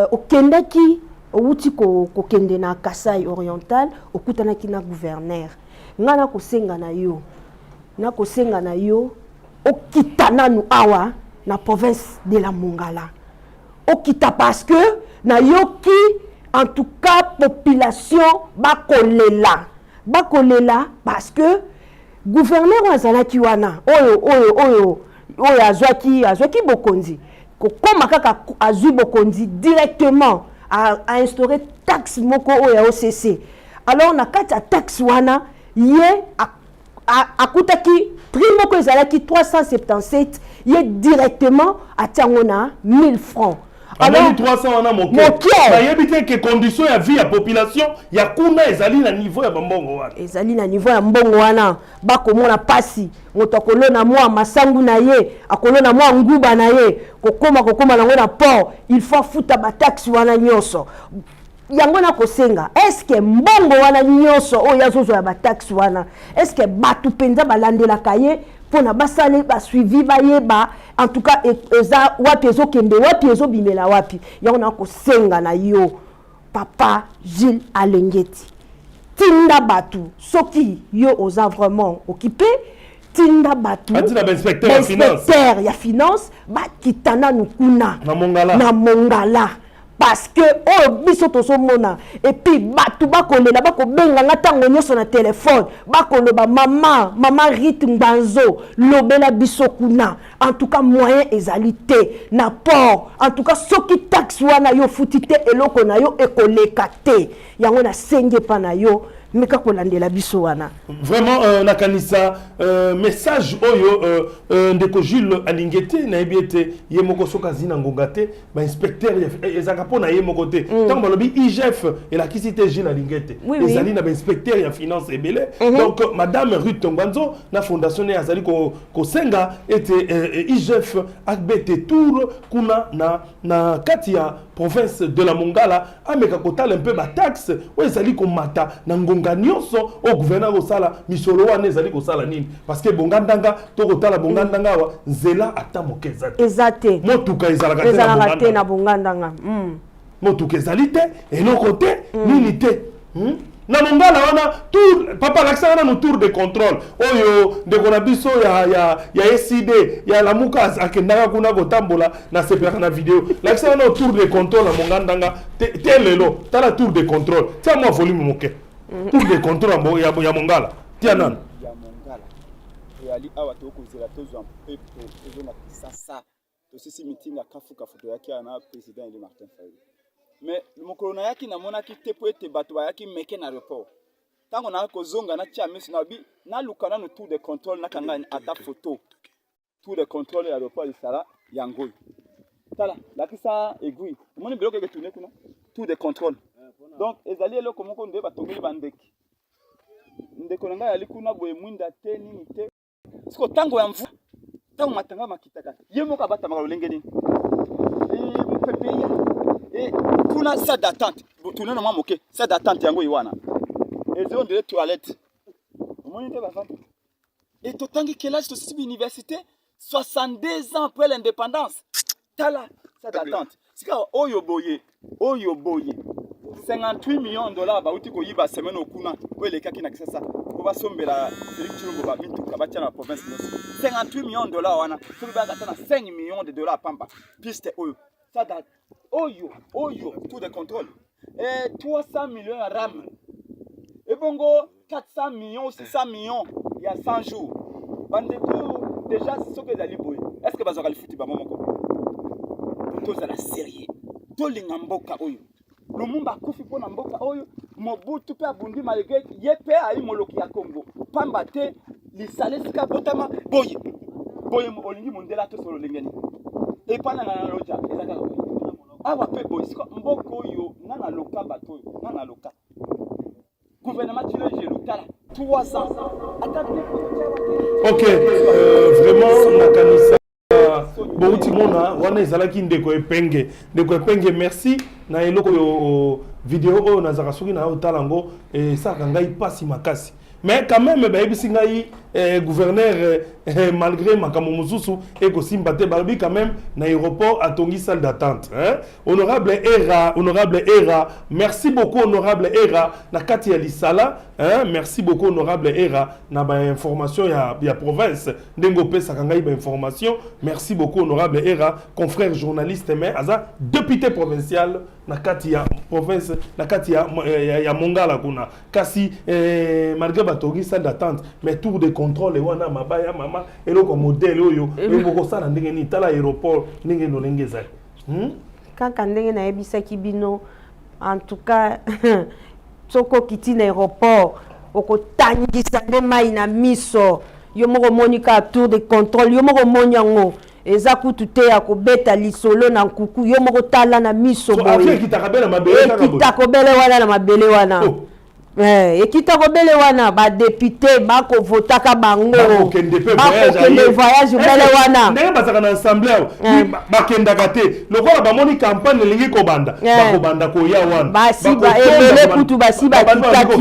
[SPEAKER 2] okendaki, owuti kokende na Kasai Oriental, okutanaki na gouverneur. Ngai nakosenga na yo, nakosenga na yo okita nanu awa na province de la Mongala, okita, parce que nayoki, en tout cas population bakolela, bakolela, parce que gouverneur oyo azalaki wana, oyo azwaki bokonzi, kokóma kaka azwi bokonzi, directement a instauré taxe moko oyo ya OCC. Alors na kati ya taxe wana, ye akutaki prix moko ezalaki 377, ye directement atia yango na 1000 francs.
[SPEAKER 1] Alors 300 wana moke. Bayebi te ke condition ya vie ya population ya kuna ezali na niveau ya bambongo wana.
[SPEAKER 2] Ezali na niveau ya mbongo wana. Bakomona mpasi. Moto akolona mwa masangu na ye, akolona mwa nguba na ye, kokóma nango na port, il faut afuta bataxe wana nyonso. Yango nakosenga, est-ce mbongo wana nyonso oyo azozwa ya bataxe wana, est-ce bato mpenza balandelaka ye mpona basala basuivi, bayeba en tout cas eza wapi, ezokende wapi, ezobimela wapi? Yango nakosenga na yo, papa Gilles Alengeti, tinda bato. Soki yo oza vraiment occupé, tinda bato,
[SPEAKER 1] bainspecteur
[SPEAKER 2] ya finance, bakita nanu kuna.
[SPEAKER 1] Na Mongala.
[SPEAKER 2] Na Mongala, parce que oyo biso tozomona, et puis bato bakolela, bakobenganga ntango nyonso na telefone, bakoloba: "Mama, mama Ruth Ngbanzo, lobela biso kuna." En tout cas moyen ezali te na port. En tout cas soki taxe wana yo futi te, eloko na yo ekoleka te. Yango nasengi epa na yo, meka kolandela biso wana.
[SPEAKER 1] Vraiment, nakanisa message oyo ndeko Jules Alingete, nayebi ete ye moko soki azi na ngonga te, bainspecteur ezalaka mpo na ye moko te. Ntango balobi IGF, elakisi te Jules Alingete. Ezali na bainspecteur ya finance ebele. Donc madame Ruth Ngwanzo na fondation ne azali kosenga ete IGF abete tour kuna na kati ya province de la Mongala, ameka kotala mpe bataxe oyo ezali komata na ngonga nyonso oyo gouverneur kosala misolo wana ezali kosala nini, parce que Bongandanga, tokotala Bongandanga awa, nzela ata moke eza te.
[SPEAKER 2] Eza te.
[SPEAKER 1] Motuka ezalaka te na
[SPEAKER 2] Ezalaka te na
[SPEAKER 1] Bongandanga.
[SPEAKER 2] Bongandanga.
[SPEAKER 1] Motuka ezali te, eloko te, nini te, Na Mongala wana, tour, papa, alakisaka nanu tour de contrôle oyo ndeko na biso ya ECiDé ya Lamuka akendaka kuna kotambola. Nasepelaka na video. Lakisaka nano tour de contrôle na Mongandanga te, te lelo. Tala tour de contrôle, tia mwa volume moke. Tour de contrôle ya Mongala, tia nanu.
[SPEAKER 3] Ya Mongala, toyali awa, tokozela tozwa mpepo, tozonga Kisasa. Tosisi meeting ya kafukafu, toyaki awa na président élu Martin Fayulu. Mais mokolo nayaki, namonaki te mpo ete bato bayaki meke na aéroport. Ntango naya kozonga, natia miso na bi, naluka nanu tour de contrôle, nakanga ata photo. Tour de contrôle ya aéroport Lisala yango oyo. Tala, lakisa aiguille, omoni biloko eketourne kuna, tour de contrôle. Donc ezali eloko moko nde batongeli bandeke. Ndeko na ngai ali kuna boye, mwinda te, nini te. Siko ntango ya mvula, ntango matanga makitaka, ye moko abatamaka lolenge nini? Mopepe ya kuna. Salle d'attente, tuna na mwa moke. Salle d'attente yango ye wana, eza on dirait toilette. Omoni nde bavandi e totangi kelasi, tosisi université 62 ans après l'indépendance. Tala salle d'attente sika oyo boye, oyo boye, 58 millions de dollars bauti koyiba semaine okuna oyo elekaki na Kisasa po basombela Félix Tshilombo bamituka batia na province nyonso. 58 millions de dollars wana, soki bayaka ata na 5 millions de dollars pamba, piste oyo sada oyo tour de contrôle, 300 millions ya RAM, ebongo 400 millions, 600 millions ya 100 jours. Bandeko, déjà soki ezali boye, est ce que bazwaka lifuti bango moko? Tozala sérieux, tolinga mboka oyo. Lumumba akufi mpo na mboka oyo. Mobutu mpe abundi malgré ye mpe ayi moloki ya Congo, pamba te Lisala esika botama boye boye. Olingi mondela tosolo ndenge nini? Epa na nga na loja eza kaka boye, awa mpe boye. Sika mboka oyo nga na loka, bato oyo nga na loka, gouvernement Tshilejelu, tala 3 ans ata.
[SPEAKER 1] Ok, vraiment nakanisa bouti mona wana ezalaki ndeko Epenge. Ndeko Epenge, merci na eloko oyo, video oyo nazalaka soki na otala yango, esalaka ngai mpasi makasi. Mais quand même bayebisi ngai gouverneur, malgré makambo mosusu ekosimba te, balobi quand même na aéroport atongi salle d'attente, hein? Honorable Era, honorable Era, merci beaucoup honorable Era na kati ya Lisala, hein? Merci beaucoup honorable Era na bainformation ya province, ndenge opesaka ngai bainformation. Merci beaucoup honorable Era, confrère journaliste, mais aza député provincial na kati ya province, na kati ya Mongala kuna. Kasi malgré batongi salle d'attente, mais tour de contrôle wana mabaya mama, eloko modèle oyo ebokosala ndenge nini? Tala aéroport ndenge lolenge ezali,
[SPEAKER 2] Kaka ndenge nayebisaki bino, en tout cas soki okiti na aéroport, okotangisa nde mai na miso. Yo moko omoni kaka tour de contrôle, yo moko omoni yango eza kutu te ya kobeta lisolo na nkuku. Yo moko tala na miso.
[SPEAKER 1] Boye
[SPEAKER 2] ekita kobele wana na mabele wana, oh. Ekita kobele wana, badéputé bakovotaka bango
[SPEAKER 1] bakokende
[SPEAKER 2] voyage bele wana.
[SPEAKER 1] Ndenge bazalaka na assemblée awa, bakendaka te. Lokola bamoni campagne elingi kobanda, bakobanda koya wana.
[SPEAKER 2] Basi ebele kutu basi bakitaki.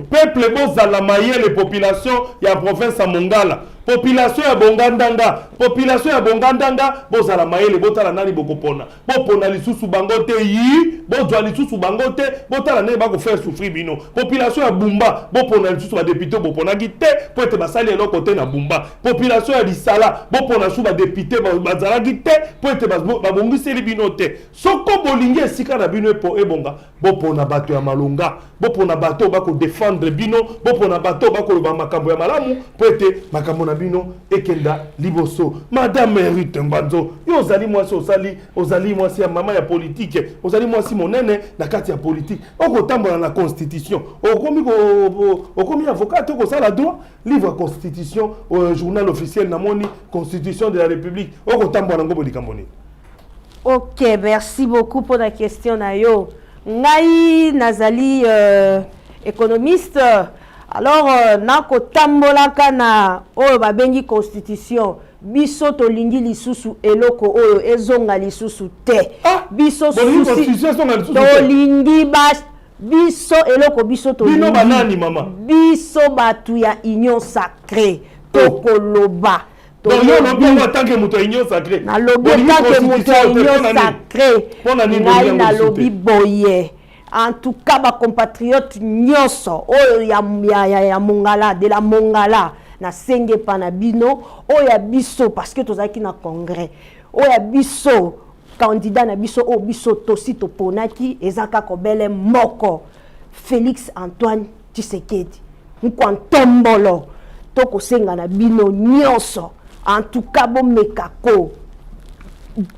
[SPEAKER 1] Peuple, bozala mayele. Population ya province ya Mongala, population ya Bongandanga, population ya Bongandanga, bozala mayele, botala nani bokopona. Bopona lisusu bango te, yi bozwa lisusu bango te. Botala ndenge bakofaire souffrir bino. Population ya Bumba, bopona lisusu badéputé boponaki te mpo ete basali eloko te na Bumba. Population ya Lisala, bopona lisusu badéputé bazalaki te mpo ete babongiseli bino te. Soko bolingi esika na bino epo ebonga, bopona bato ya malonga, bopona bato bakodefendre bino, bopona bato bakoloba makambo ya malamu mpo ete makambo na bino ekenda liboso. Madame Ruth Ngwanzo, yo ozali mwasi, osali, ozali mwasi ya mama ya politike, ozali mwasi monene na kati ya politike. Okotambola na constitution, okomi avocat te, okosala droit, livre ya constitution, journal officiel, namoni constitution de la République, okotambola nango bo likambo nini?
[SPEAKER 2] Ok, merci beaucoup pour la question na yo. Ngai nazali économiste. Alors nakotambolaka na oyo babengi constitution. Biso tolingi lisusu eloko oyo ezonga lisusu te.
[SPEAKER 1] Ah,
[SPEAKER 2] biso
[SPEAKER 1] bolingi
[SPEAKER 2] susi
[SPEAKER 1] constitution ezonga lisusu te?
[SPEAKER 2] Tolingi ba biso eloko biso tolingi.
[SPEAKER 1] Bino banani, mama?
[SPEAKER 2] Biso bato ya Union sacrée tokoloba.
[SPEAKER 1] Donc yo olobi yango en tant que moto ya Union sacrée?
[SPEAKER 2] Nalobi
[SPEAKER 1] Bolingi
[SPEAKER 2] en tant que moto ya
[SPEAKER 1] constitution te,
[SPEAKER 2] Union
[SPEAKER 1] mpo na nini?
[SPEAKER 2] sacrée.
[SPEAKER 1] Mpo na nini bolingi
[SPEAKER 2] Ngai
[SPEAKER 1] yango lisusu
[SPEAKER 2] nalobi
[SPEAKER 1] te?
[SPEAKER 2] boye, en tout cas bacompatriote nyonso oyo ya Mongala, de la Mongala, nasenge epa na bino oyo ya biso, parce que tozalaki na congrès oyo ya biso, candidat na biso oyo biso tosi toponaki eza kaka obele moko, Félix Antoine Tshisekedi Nkwa Ntombolo. Tokosenga na bino nyonso, en tout cas bomeka ko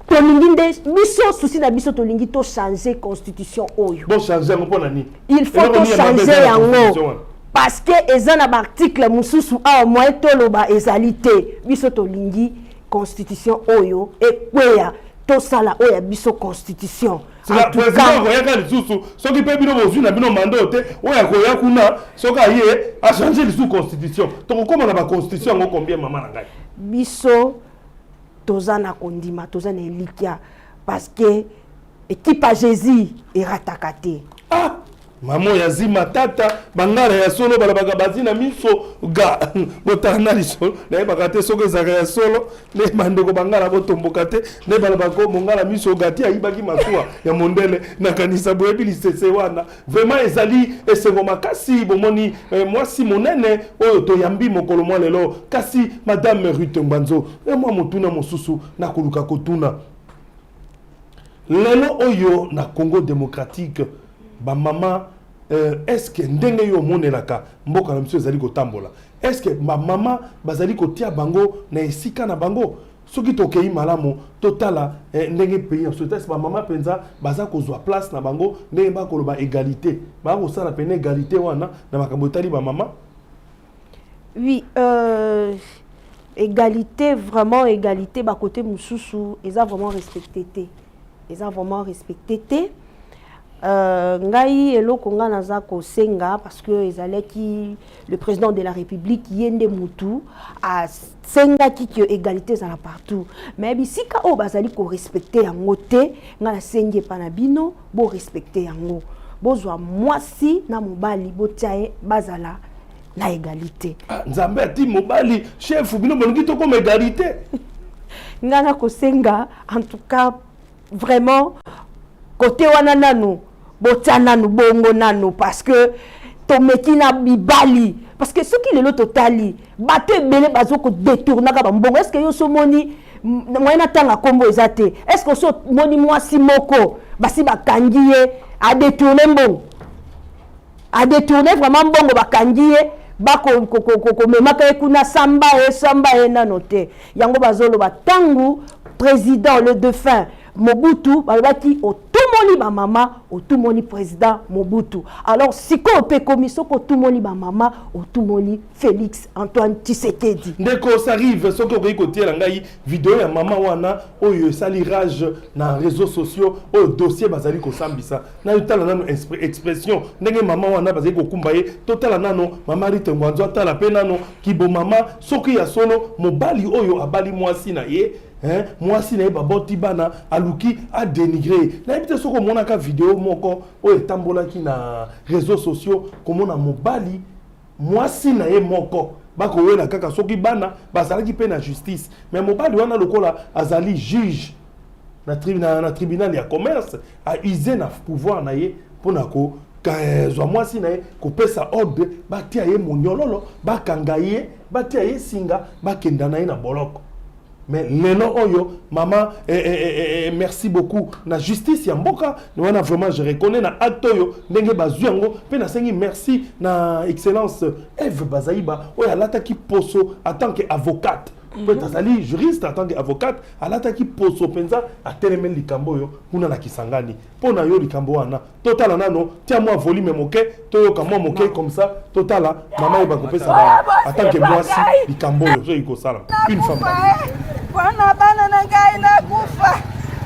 [SPEAKER 2] tolingi nde biso souci na biso, tolingi tochange constitution oyo.
[SPEAKER 1] Bochange yango mpo na nini?
[SPEAKER 2] Il faut
[SPEAKER 1] Eloko nini ya mabe
[SPEAKER 2] tochange
[SPEAKER 1] eza na
[SPEAKER 2] yango
[SPEAKER 1] constitution wana?
[SPEAKER 2] Parce que eza na baarticle mosusu awa, moyen toloba ezali te. Biso tolingi constitution oyo ekweya, tosala oyo ya biso constitution.
[SPEAKER 1] Sika
[SPEAKER 2] En tout
[SPEAKER 1] président
[SPEAKER 2] cas
[SPEAKER 1] akoyaka lisusu, soki mpe bino bozwi na bino mandat oyo te, oyo akoya kuna, soki aye achange lisusu constitution, tokokóma na baconstitution yango combien, mama na ngai?
[SPEAKER 2] Biso toza na kondima, toza na elikya, parce que équipe ya Jésus erataka te.
[SPEAKER 1] Ah, mama oyo azima tata bangala ya solo, balobaka bazi na miso ga botala na lisolo, nayebaka te soki ezalaka ya solo. Nde bandeko bangala botomboka te, nde balobaka mongala miso ga ti ayibaki masuwa ya mondele. Nakanisa boyebi lisese wana. Vraiment ezali esengo makasi bomoni mwasi monene oyo toyambi mokolo mwa lelo. Kasi madame Rute Ngwanzo, mwa motuna mosusu nakoluka kotuna lelo oyo na Congo démocratique, bamama, est ce que ndenge yo omonelaka mboka na biso ezali kotambola, est ce que bamama bazali kotia bango na esika na bango? Soki tokei malamu, totala ndenge pays na biso est, bamama mpenza baza kozwa place na bango? Ndenge bakoloba égalité, baza kosala pene égalité wana na makambo etali bamama?
[SPEAKER 2] Oui, égalité, vraiment égalité, bakote mosusu eza vraiment respecté te, eza vraiment respecté te. Ngai eloko ngai naza kosenga, parce que ezalaki le président de la République, ye nde mutu asengaki ke égalité ezala partout, mais bisika oyo bazali korespecte yango te, ngai nasengi epa na bino borespecte yango, bozwa mwasi na mobali, botia ye bazala na égalité.
[SPEAKER 1] Ah, Nzambe ati mobali chef, bino bolingi tokoma égalité?
[SPEAKER 2] Ngai nakosenga, en tout cas vraiment côté wana nanu botia nanu bongo nanu, parce que tomeki na mibali, parce que soki lelo totali bato ebele bazokodetournaka bambongo, est ce que yo so omoni moyen natanga nkombo eza te, est ce que oso omoni mwasi moko basi bakangi ye adetourne mbongo, adetourne vraiment mbongo, bakangi ye, bakomemaka ye kuna, samba ye, samba ye nano te? Yango bazoloba ntango président le défunt Mobutu balobaki: "Otumoli bamama, otumoli président Mobutu." Alors sikoyo mpe ekomi soki otumoli bamama, otumoli Félix Antoine Tshisekedi.
[SPEAKER 1] Ndeko Sarive, soki okoki kotiela ngai video ya mama wana oyo esali rage na réseaux sociaux, oyo dossier bazali kosambisa, nayo tala nano expression ndenge mama wana bazali kokumba ye. Totala nano mama Rite Ngwanzo, atala mpe nano kibo mama. Soki ya solo mobali oyo abali mwasi na ye, hein, mwasi na ye baboti bana, aluki adénigre ye. Nayebi te soki omonaka video moko oyo etambolaki na réseaux sociaux, komona mobali mwasi na ye moko bakowela kaka soki bana bazalaki mpe na justice, mais mobali wana lokola azali juge na tribunal ya commerce, ause na pouvoir na ye mpona kozwa mwasi na ye, kopesa ordre batia ye monyololo, bakanga ye, batia ye singa, bakenda na ye na boloko. Mais lelo oyo mama, merci beaucoup na justice ya mboka wana. Vraiment je reconnais na acte oyo ndenge bazwi yango, mpe nasengi merci na excellence Eve Bazaiba oyo alataki poso en tant que avocate, po ete azali juriste, en tant que avocate alataki poso mpenza, atelemeli likambo oyo kuna na Kisangani. Mpo na yo likambo wana, totala nano, tia mwa volume moke, toyoka mwa moke comme ça, totala mama oyo bakopesa en tant que mwasi likambo oyo soki kosala une femme.
[SPEAKER 4] Mpona bana na ngai nakufa.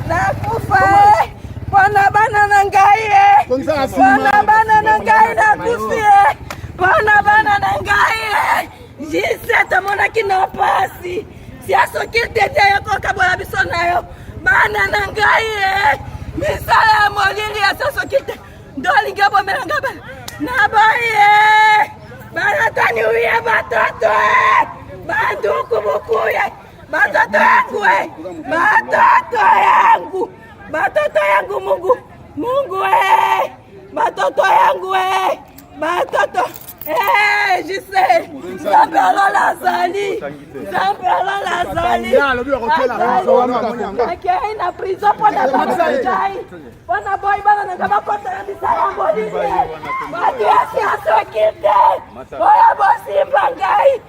[SPEAKER 4] Nakufa e mpona bana na ngai e, mpona bana na ngai nakufi e, mpona bana na ngai e. J7 amonaki na pasi siaso kiltete ekokabola biso na yo bana na ngai e, misala ya molili ya siaso kilte ndo alingi abomela ngai bana naboyi e, balatani uye batoto e, banduku bukuye batoto yangu e, batoto yangu, batoto yangu, Mungu, Mungu e, batoto yangu e, batoto e, jise Nzambe alola azali, Nzambe alola azali, akei na prison mpo na bana na ngai, mpo na boyi bana na ngai bakota na misala ya molili, bato ya siasoki te, oyo bosimba ngai.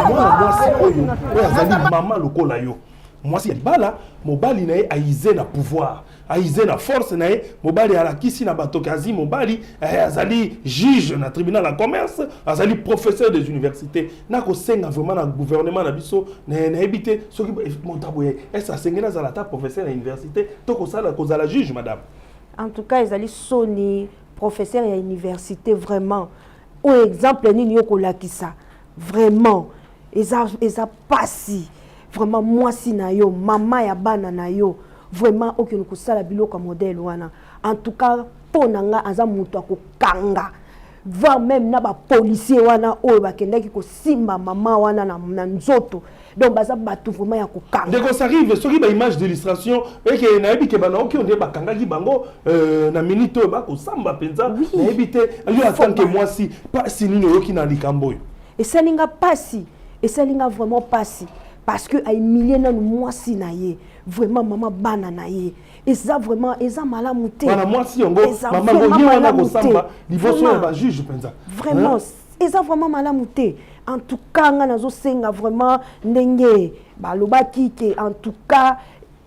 [SPEAKER 1] Mwana mwasi oyo oyo azali mama lokola yo, mwasi ya libala, mobali na ye aize na pouvoir, aize na force na ye, mobali alakisi na bato ke azi mobali, azali juge na tribunal ya commerce, azali professeur des universités. Nakosenga vraiment na gouvernement na biso, nayebi te soki moto aboye ese asengeli azala ata professeur na université to kosala kozala juge, madame.
[SPEAKER 2] En tout cas ezali soni, professeur ya université vraiment oyo exemple nini yo kolakisa vraiment eza, eza pasi vraiment. Mwasi na yo, mama ya bana na yo, vraiment okende kosala biloko ya modèle wana. En tout cas mpo na nga aza moto akokanga, voire même na bapolicier wana oyo bakendaki kosimba mama wana na nzoto. Donc baza bato vraiment ya kokanga.
[SPEAKER 1] Ndeko Sarive, soki baimage d'illustration eke, nayebi ke banaoki oyo nde bakangaki bango na minute oyo bakosamba mpenza. Nayebi te, yo en tant que mwasi, pasi nini oyoki na likambo oyo?
[SPEAKER 2] Esali nga pasi, esali nga vraiment pasi, parce que ahumilie nanu mwasi na ye, vraiment mama bana na ye. Eza vraiment, eza malamu te.
[SPEAKER 1] Wana mwasi yango, mama ngo ye wana kosamba liboso ya bajuge mpenza.
[SPEAKER 2] Vraiment eza vraiment malamu te. En tout cas nga nazosenga vraiment ndenge balobaki ke en tout cas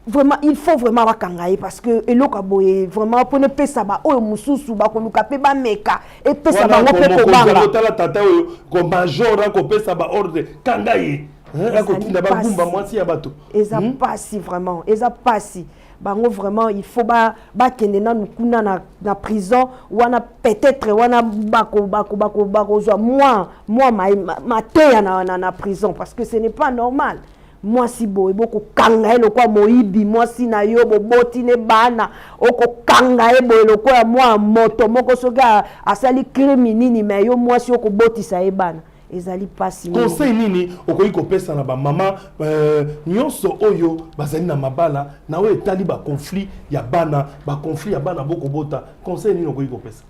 [SPEAKER 2] vraiment il faut vraiment bakanga ye, parce que eloko ya boye vraiment mpona epesa baoyo mosusu bakoluka mpe bameka, epesa bango mpe kobanga.
[SPEAKER 1] Otala tata oyo ko major akopesa baordre, kanga ye, akotinda bagumba mwasi ya bato.
[SPEAKER 2] Eza pasi vraiment, eza pasi. Bango vraiment il faut bakende nanu kuna na prison wana, peut-être wana bakozwa mwa mateya na prison, parce que ce n'est pas normal. Mwasi boye bokokanga ye lokola moyibi, mwasi na yo boboti ne bana, okokanga ye boye lokola mwa moto moko soki asali crime nini, mais yo mwasi okobotisa ye bana, ezali mpasi.
[SPEAKER 1] Conseil nini okoki kopesa na bamama nyonso oyo bazali na mabala na oyo etali baconflit ya bana, baconflit ya bana bokobota? Conseil nini okoki kopesa?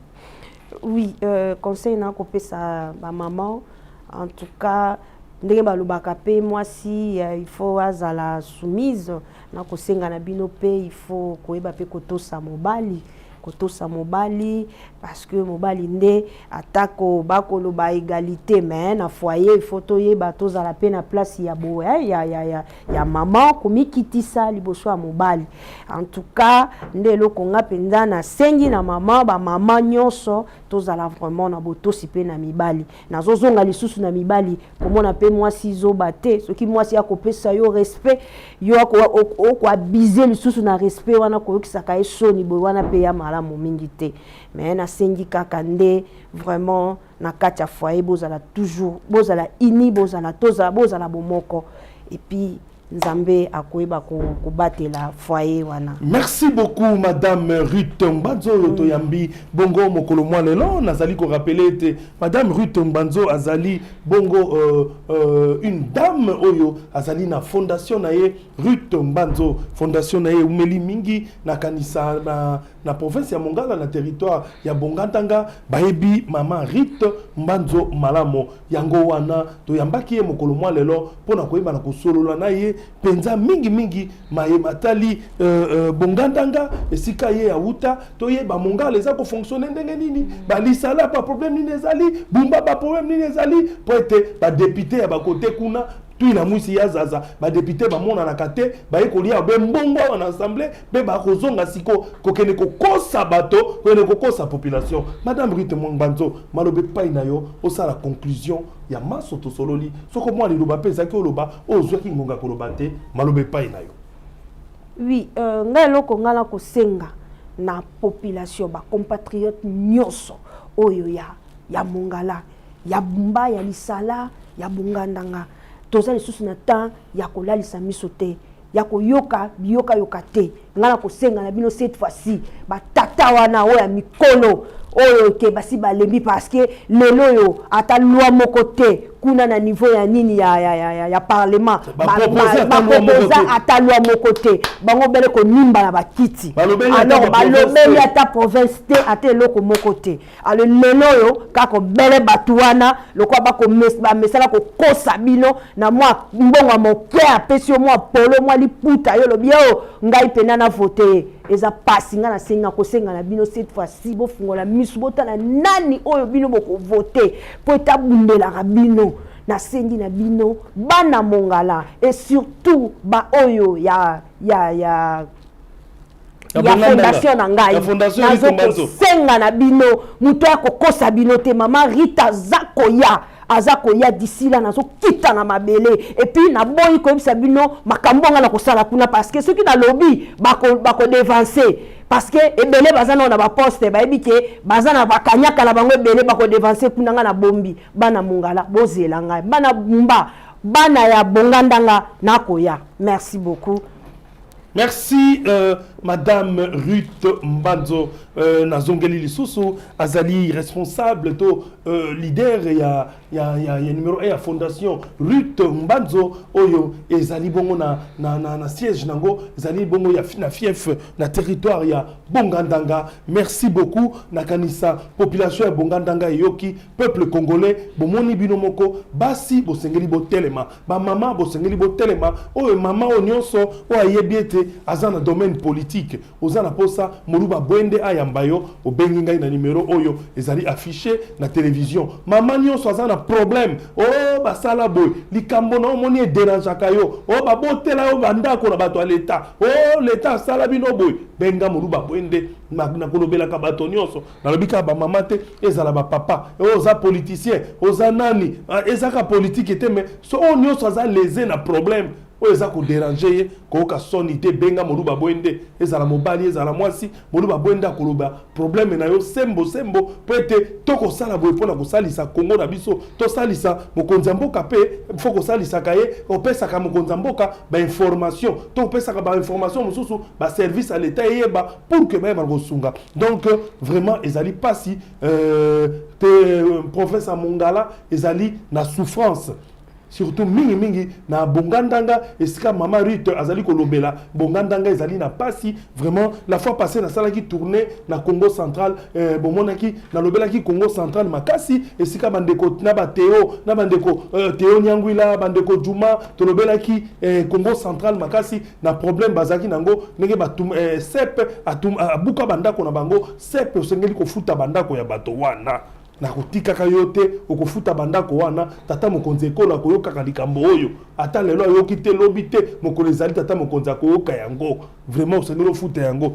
[SPEAKER 2] Oui, conseil na kopesa bamama, en tout cas ndenge balobaka mpe mwasi il faut azala soumise. Na kosenga na bino mpe il faut koyeba mpe kotosa mobali, kotosa mobali, parce que mobali nde, atako bakoloba égalité, mais na foyer il faut toyeba tozala mpe na place ya boye ya mama, komikitisa liboso ya mobali. En tout cas nde eloko nga mpenza nasengi na mama, bamama nyonso, tozala vraiment na botosi mpe na mibali. Nazozonga lisusu na mibali, komona mpe mwasi zoba te. Soki mwasi akopesa yo respect, yo okoabuser lisusu na respect wana, koyokisaka ye soni boye, wana mpe ya malamu mingi te. Mais nasengi kaka nde vraiment na kati ya foyer bozala toujours, bozala uni, bozala, tozala, bozala bomoko, et puis Nzambe akoyeba kobatela foyer wana.
[SPEAKER 1] Merci beaucoup, madame Ruth Mbanzo oyo toyambi bongo mokolo mwa lelo. Nazali korappeler ete madame Ruth Mbanzo azali bongo une dame oyo azali na fondation na ye, Ruth Mbanzo Fondation na ye. Eumeli mingi, nakanisa na na province ya Mongala, na territoire ya Bongandanga, bayebi mama Ruth Mbanzo malamu. Yango wana toyambaki ye mokolo mwa lelo mpona koyeba na kosolola na ye mpenza mingimingi maye matali Bongandanga, esika ye awuta. Toyeba Mongala eza kofonctionner ndenge nini, balisala baproblème nini ezali, Bumba baproblème nini ezali, mpo ete badéputé ya bakote kuna twila mwisi ya zaza, badéputé bamonanaka te, baye kolia be mbongo awa na assemblée mpe bakozonga siko kokende kokosa bato, kokende kokosa population. Madame Ruth Mbanzo, maloba epai na yo, osala conclusion ya maso tosololi. Soko mwa liloba mpe ezalaki oloba oyo ozwaki ngonga koloba te, maloba epai na yo.
[SPEAKER 2] Oui, ngai eloko ngai na kosenga na population, bacompatriote nyonso oyo ya Mongala, ya Bumba, ya Lisala, ya Bongandanga, toza lisusu na temps ya kolalisa miso te, ya koyoka biyokayoka te. Ngai na kosenga na bino, cette fois-ci, batata wana oyo ya mikolo oyo ke basi balembi, parce que lelo oyo ata loi moko te kuna na niveau ya nini ya parlement, baproposa ata loi moko te. Bango bele konimba na bakiti, alors balobeli ata province te, ata eloko moko te. Alors lelo oyo kaka obele bato wana lokola bamesala kokosa bino na mwa mbongo ya moke, apesi yo mwa polo, mwa liputa, yo olobi oyo ngai mpena na vote ye. Eza pasi. Ngai nasenga kosenga na bino, cette fois-ci bofungola misu, botala nani oyo bino bokovote mpo ete abundelaka bino. Nasengi na bino, bana Mongala, et surtout baoyo ya fondation na ngai, nazokosenga na bino, moto ya kokosa bino te. Mama Rita aza koya, aza koya d'ici là. Nazokita na mabele et puis naboyi koyebisa bino makambo nga na kosala kuna, parce que soki nalobi, bakodevancer, bako, parce que ebele baza nao na baposte, bayebi ke baza na bakanyaka na bango, ebele bakodevancer kuna. Nga na bombi bana Mongala, bozela ngai, bana Bumba, bana ya Bongandanga, nakoya. Merci beaucoup.
[SPEAKER 1] Merci Madame Ruth Mbanzo nazongeli lisusu, azali responsable to leader ya numéro 1 ya fondation Ruth Mbanzo, oyo ezali bongo na siège nango ezali bongo na fief na territoire ya Bongandanga. Merci beaucoup. Nakanisa population ya Bongandanga eyoki, peuple congolais bomoni bino moko. Basi bosengeli botelema, bamama bosengeli botelema. Oyo mama oyo nyonso oyo ayebi ete aza na domaine politique, oza na posa Moluba Bwende ayamba yo, obengi ngai na numero oyo ezali affiché na télévision. Mama nyonso aza na problème oyo basala boye, likambo na omoni ederangeaka yo, oyo babotela yo bandako na bato ya leta, oyo leta asala bino boye, benga Moluba Bwende. Nakolobelaka bato nyonso, nalobi kaka bamama te, ezala bapapa oyo oza politicien, oza nani, ezaka politike te, mais so oyo nyonso aza lésé na problème oyo eza kodéranger ye, koyoka soni te, benga Moluba Bwende. Ezala mobali, ezala mwasi, Moluba Bwende akoloba problème na yo sembo sembo, mpo ete tokosala boye mpona kosalisa Kongo na biso, tosalisa mokonzi ya mboka. Mpe fo kosalisaka ye, opesaka mokonzi ya mboka bainformation, to opesaka bainformation mosusu, baservice ya leta eyeba pour que bayeba kosunga. Donc vraiment ezali mpasi te. Province ya Mongala ezali na souffrance, surtout mingimingi na Bongandanga, esika mama Rute azali kolobela. Bongandanga ezali na pasi vraiment. La fois passée nasalaki tournée na Congo Central, bomonaki nalobelaki Congo Central makasi, esika bandeko na bateo na bandeko Teo Nyangwila, bandeko Juma, tolobelaki Congo Central makasi na problème bazalaki nango, ndenge batum, sep abuka bandako na bango. Sep osengeli kofuta bandako ya bato wana, nakotikaka yo te, okofuta bandako wana. Tata mokonzi ekolo akoyokaka likambo oyo, ata lelo ayoki te, lobi te, mokolo ezali tata mokonzi akoyoka yango. Vraiment osengeli ofuta yango.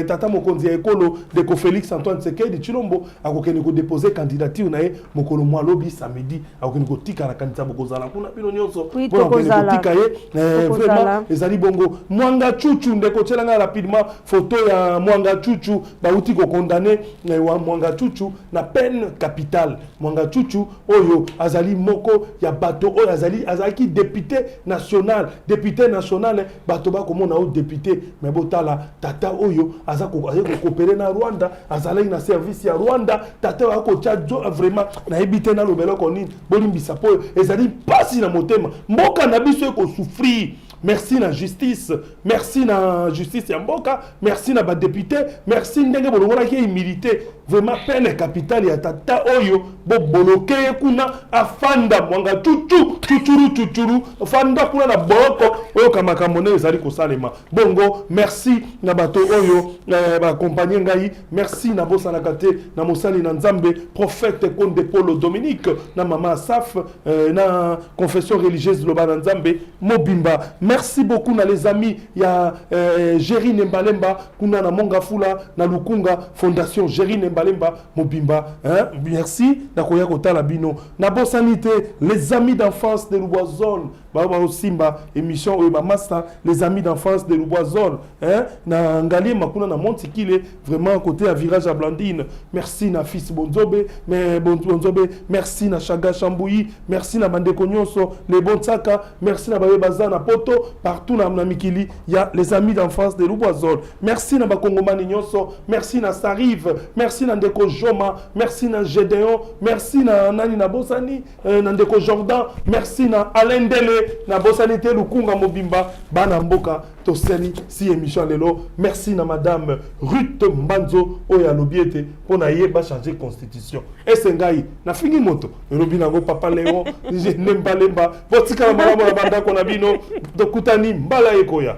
[SPEAKER 1] Tata mokonzi ya ekolo, ndeko Félix Antoine Tshisekedi Tshilombo, akokende kodépose candidature na ye mokolo mwa lobi samedi. Akokende kotika na kanisa, bokozala kuna bino nyonso mpona kokende kotika ye. Vraiment ezali bongo. Mwanga Chuchu, ndeko, tielanga rapidement photo ya Mwanga Chuchu. Bauti kocondamner Mwanga Chuchu na peine capitale. Mwanga Chuchu oyo azali moko ya bato oyo azali azalaki député national. Député national, bato bakomona oyo député, mais botala tata oyo aza kocoopérer na Rwanda, azalaki na service ya Rwanda. Tata oyo akotya, vraiment nayebi te naloba eloko nini, bolimbisa, mpo oyo ezali mpasi na motema. Mboka na biso ekosouffrir. Merci na justice, merci na justice ya mboka, merci na badéputé, merci ndenge bolongolaki ye humilité. Vraiment, peine capitale ya tata oyo, boboloke ye kuna, afanda mwanga cucu cucuru cucuru, fanda kuna na boloko, oyoka makambo ndenge ezali kosalema. Bongo merci na bato oyo baaccompagner ngai. Merci, nabosanaka te na mosali na Nzambe, prophète Konde Polo Dominique, na mama Asaf, na confession religieuse Loba na Nzambe mobimba. Merci beaucoup na les amis ya Géri Nembalemba kuna na Mongafula, na Lukunga, fondation Géri Nembalemba mobimba, hein? Merci nakoya kotala bino. Nabosani te les amis d'enfance de Lubwazone, bao baosimba émission oyo, bamasta, les amis d'enfance de Lubwazone, hein? Na Ngaliema kuna na Montikile, vraiment côté ya virage ya Blandine. Merci na fils Bonzobe, mais Bonzobe, merci na Chaga Chambouyi, merci na bandeko nyonso, les Bontsaka, merci na baye baza na poto partout na mikili ya les amis d'enfance de Lubwazone. Merci na bakongomani nyonso, merci na Sarive, merci na ndeko Joma, merci na Gédéon, merci na nani na bosani, na ndeko Jordan, merci na Alain Ndele, na bosani te Lukunga mobimba, bana mboka. Tosali si émission lelo. Merci na madame Ruth Mbanzo oyo alobi ete mpo na ye bachanger constitution. Ese ngai nafingi moto elobi nango papa Léon Lembalemba. Botikala malamu na bandako na bino, tokutani mbala ekoya.